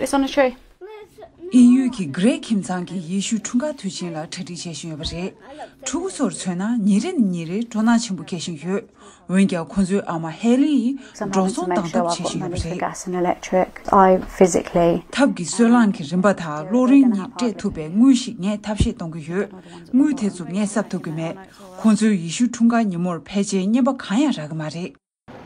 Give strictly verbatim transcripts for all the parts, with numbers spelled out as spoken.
It's on a tree. དབྱིན་ཡུལ་གྱི་གྷི་རེ་ཁྱིམ་ཚང་གིས་ཡེ་ཤུ་འཁྲུངས་སྐར་དུས་ཆེན་ལ་གྲ་སྒྲིག་བྱེད་བཞིན་ཡོད་པ་རེད། ཕྲུ་གུ་ཚོར་མཚོན་ན་ཉིན་རེ་ནས་ཉིན་རེར་སྤྲོ་སྣང་ཆེན་པོ་སྐྱེ་བཞིན་ཡོད། འོན་ཀྱང་ཁོ་ཚོའི་ཨ་མ་ཧེ་ལི་ཡིས་འགྲོ་སོང་བཏང་ཐབས་བྱེད་བཞིན་ཡོད་པ་རེད། Gas and electric. I physically ཐབས་ཀྱི་སོལ་རླངས་ཀྱི་རིན་པ་དང་གློག་རིན་གཉིས་སྤྲད་ཐུབ་པའི་དངུལ་ཞིག་ངས་ཐབས་ཤེས་གཏོང་གི་ཡོད། དངུལ་དེ་ཚོ་ངས་གསབ་ཐུབ་ཀྱི་མེད། ཁོ་ཚོའི་ཡེ་ཤུ་འཁྲུངས་སྐར་ཉིན་མོར་ཕལ་ཆེར་རྔན་པ་གང་ཡང་རག་གི་མ་རེད།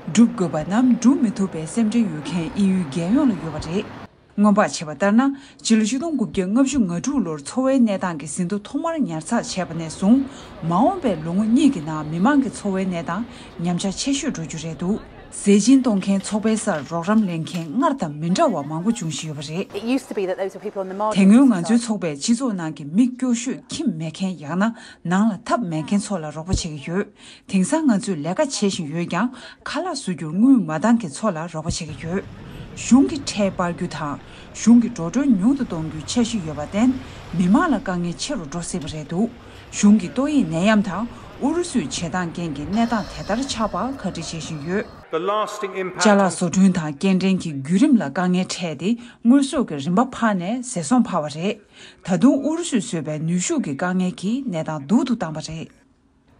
སྒྲུབ་དགོས་པ་རྣམས་སྒྲུབ་མི་ཐུབ་པའི་སེམས་ཁྲལ་ཡོད་མཁན་དབྱིན་ཡུལ་རྒྱལ་ཡོངས་ལ་ཡོད་པ་རེད། སྔོན་དཔག་བྱས་པ་ལྟར་ན། སྤྱི་ལོ་ཆིག་སྟོང་དགུ་བརྒྱ་ལྔ་བཅུ་ང་དྲུག་ལོར་འཚོ་བའི་གནས་སྟངས་ཀྱི་ཟིན་ཐོ་ཐོག་མར་ཉར་ཚགས་བྱས་པ་ནས་བཟུང་། མ་འོངས་པའི་ལོ་ངོ་གཉིས་ཀྱི་ནང་མི་མང་གི་འཚོ་བའི་གནས་སྟངས་ཉམས་ཆག་ཆེ་ཤོས་འགྲོ་རྒྱུ་རེད་འདུག་ཟས་སྦྱིན་གཏོང་མཁན་ཚོགས་པའི་སར་རོགས་རམ་ལེན་མཁན་སྔར་དང་མི་འདྲ་བ་མང་པོ་འབྱུང་བཞིན་ཡོད་པ་རེད། It used to be that those were people on the margins. དེ་སྔོན་ང་ཚོའི་ཚོགས་པས་སྤྱི་ཚོགས་ནང་གི་མི་སྐྱོ་ཤོས་ཁྱིམ་མེད་མཁན་ཡང་ན་ནང་ལ་ཐབས་མེད་མཁན་ཚོ་ལ་རོགས་པ་བྱེད་ཀྱི་ཡོད། དེང་སང་ང་ཚོས་ལས་ཀ་བྱེད་བཞིན་ཡོད་ཀྱང་། ཁ་ལག་བཟོ་རྒྱུར་དངུལ་མ་འདང་མཁན་ཚོ་ལ་རོགས་པ་བྱེད་ཀྱི་ཡོད། གཞུང་གི་ཁྲལ་སྤར་རྒྱུ་དང་། གཞུང་གི་འགྲོ་གྲོན་ཉུང་དུ་གཏོང་རྒྱུའི་འཆར་གཞི་ཡོད་པར་བརྟེན། མི་མང་ལ་དཀའ་ངལ་ཆེ་རུ་འགྲོ་སྲིད་པ་རེད་འདུག་གཞུང་གི་ཏོག་དབྱིབས་ནད་ཡམས་དང་ཨུ་རུ་སུའི་བྱེད་སྟངས་རྐྱེན་གྱིས་གནས་སྟངས་དེ་ལྟར་ཆགས་པར་ཁ་འདྲི་བྱེད་བཞིན་ཡོད། The lasting impact ཅ་ལག་བཟོ་སྐྲུན་དང་སྐྱེལ་འདྲེན་གྱི་བརྒྱུད་རིམ་ལ་དཀའ་ངལ་འཕྲད་དེ། དངོས་ཟོག་གི་རིན་པ་འཕར་ནས་ཟས་སོང་འཕར་བ་རེད། ད་དུང་ཨུ་རུ་སུས་བཟོས་པའི་ནུས་ཤུགས་ཀྱི་དཀའ་ངལ་གྱིས་གནས་སྟངས་སྡུག་ཏུ་བཏང་བ་རེད།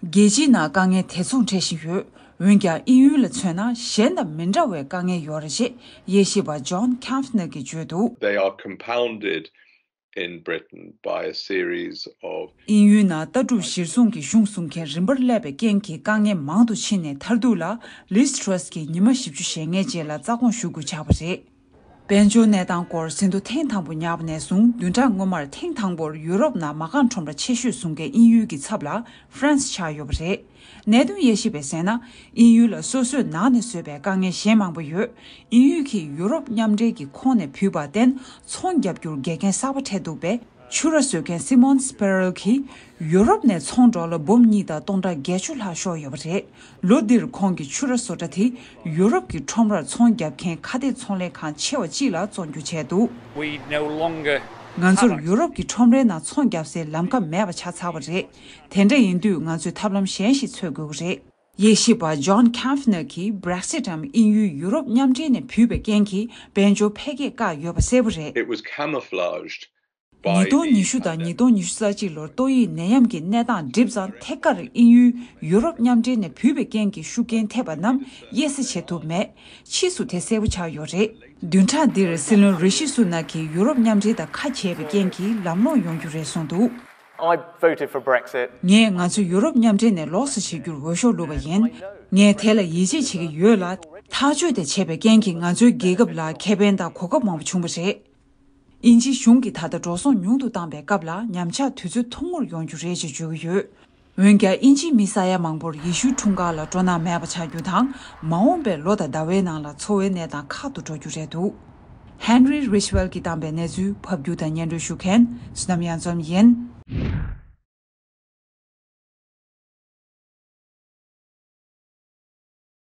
རྒྱལ་སྤྱིའི་ནང་དཀའ་ངལ་དེ་མཚུངས་འཕྲད་བཞིན་ཡོད། འོན་ཀྱང་དབྱིན་ཡུལ་ལ་མཚོན་ན་གཞན་དང་མི་འདྲ་བའི་དཀའ་ངལ་ཡོད་རེད་ཅེས་དབྱེ་ཞིབ་པ་John Kampfner གྱིས་བརྗོད་འདུག They are compounded in Britain by a series of དབྱིན་ཡུལ་ནང་ལྟ་གྲུབ་གཞིར་བཟུང་གི་གཞུང་བཟུང་མཁན་རིམ་པར་སླེབས་པའི་རྐྱེན་གྱིས་དཀའ་ངལ་མང་དུ་ཕྱིན་ནས་མཐར་ཐུག་ལ་Liz Truss གྱིས་ཉི་མ་བཞི་བཅུ་ཞེ་ལྔའི་རྗེས་ལ་རྩ་དགོངས་ཞུ་དགོས་ཆགས་པ་རེད། དཔལ་འབྱོར་གནས་སྟངས་སྐོར་ཟིན་ཐོ་ཐེངས་དང་པོ་ཉར་བ་ནས་བཟུང་བདུན་ཕྲག་སྔོན་མར་ཐེངས་དང་པོར་ཡུ་རོབ་ནང་མ་རྐང་ཁྲོམ་ར་ཆེ་ཤོས་བཟུང་མཁན་དབྱིན་ཡུལ་གྱི་ཚབ་ལ་ཧྥ་རན་སི་ཆགས་ཡོད་པ་རེད། གནད་དོན་དབྱེ་ཞིབ་པས་གསལ་ན། དབྱིན་ཡུལ་ལ་སོ་སོའི་ནང་ནས་བཟོས་པའི་དཀའ་ངལ་གཞན་མང་པོ་ཡོད། དབྱིན་ཡུལ་གྱིས་ཡུ་རོབ་མཉམ་འབྲེལ་གྱི་ཁོངས་ནས་བུད་པར་བརྟེན་ཚོང་རྒྱག་རྒྱུར་འགལ་རྐྱེན་གསར་པ་འཕྲད་འདུག་པས། ཆུ་ར་བཟོ་མཁན་Simon Sparrow གིས་ཡུ་རོབ་ནས་ཚོང་ཌོ་ལར་འབུམ་གཉིས་དང་སྟོང་ཕྲག་བརྒྱད་ཅུ་ལྷག་ཤོར་ཡོད་པ་རེད། ལོ་འདིར་ཁོང་གིས་ཆུ་ར་བཟོ་གྲྭ་དེ་ཡུ་རོབ་ཀྱི་ཁྲོམ་རར་ཚོང་རྒྱག་མཁན་ཁ་གཏད་ཚོང་ལས་ཁང་ཆེ་བ་གཅིག་ལ་བཙོན་འཇུག་བྱས་འདུག We no longer ང་ཚོར་ཡུ་རོབ་ཀྱི་ཁྲོམ་རའི་ནང་ཚོང་རྒྱག་སའི་ལམ་ཁ་མེད་པ་ཆགས་ཚར་བ་རེད། དེ་འདྲ་ཡིན་དུས་ང་ཚོས་ཐབས་ལམ་གཞན་ཞིག་འཚོལ་དགོས་ཀྱི་རེད། དབྱེ་ཞིབ་པ་John Kampfner གྱིས་Brexit འམ་དབྱིན་ཡུལ་ཡུ་རོབ་མཉམ་འབྲེལ་ནས་བུད་པའི་རྐྱེན་གྱིས་དཔལ་འབྱོར་འཕེལ་རྒྱས་བཀག་ཡོད་པ་གསལ་པོ་རེད། It was camouflaged by ཉིས་སྟོང་ཉི་ཤུ་དང་ཉིས་སྟོང་ཉི་ཤུ་རྩ་གཅིག་ལོར་ཏོག་དབྱིབས་ནད་ཡམས་ཀྱི་གནས་སྟངས་འགྲིབ་ཙང་ཐད་ཀར་དབྱིན་ཡུལ་ཡུ་རོབ་མཉམ་འབྲེལ་ནས་བུད་པའི་རྐྱེན་གྱིས་ཤུགས་རྐྱེན་ཐེབས་པ་རྣམས་དབྱེ་ས་བྱེད་ཐུབ་མེད། ཕྱིས་སུ་དེ་གསལ་པོ་ཆགས་ཡོད་རེད། བདུན་ཕྲག་འདིར་སྲིད་བློན་རི་ཤི་སུ་ནག་གིས་ཡུ་རོབ་མཉམ་འབྲེལ་དང་ཁ་གྱེས་པའི་རྐྱེན་གྱིས་ལམ་ལྷོང་ཡོང་རྒྱུ་རེད་གསུངས་འདུག I voted for Brexit. ངས་ང་ཚོ་ཡུ་རོབ་མཉམ་འབྲེལ་ནས་ལོགས་སུ་བྱེད་རྒྱུར་འོས་ཤོག་བླུགས་པ་ཡིན། ངས་དེ་ལ་ཡིད་ཆེས་བྱེད་ཀྱི་ཡོད་ལ། ཐག་གཅོད་དེ་བྱས་པའི་རྐྱེན་གྱིས་ང་ཚོའི་རྒྱལ་ཁབ་ལ་ཁེ་ཕན་དང་གོ་སྐབས་མང་པོ་བྱུང་བ་རེད། དབྱིན་ཇིའི་གཞུང་གིས་ད་ལྟ་འགྲོ་སོང་ཉུང་དུ་བཏང་པའི་སྐབས་ལ་ཉམས་ཆག་དུས་ཚོད་ཐུང་ངུར་ཡོང་རྒྱུ་རེད་ཅེས་བརྗོད་ཀྱི་ཡོད། འོན་ཀྱང་དབྱིན་ཇིའི་མི་ས་ཡ་མང་པོར་ཡེ་ཤུའི་འཁྲུངས་སྐར་ལ་སྤྲོ་སྣང་མེད་པ་ཆགས་རྒྱུ་དང་། མ་འོངས་པའི་ལོ་དང་ཟླ་བའི་ནང་ལ་འཚོ་བའི་གནས་སྟངས་ཁག་ཏུ་འགྲོ་རྒྱུ་རེད་འདུག Henry Ridgwell གྱིས་བཏང་པའི་གནས་ཚུལ་ཕབ་སྒྱུར་དང་སྙན་སྒྲོན་ཞུ་མཁན་བསོད་ནམས་གཡང་འཛོམས་ཡིན།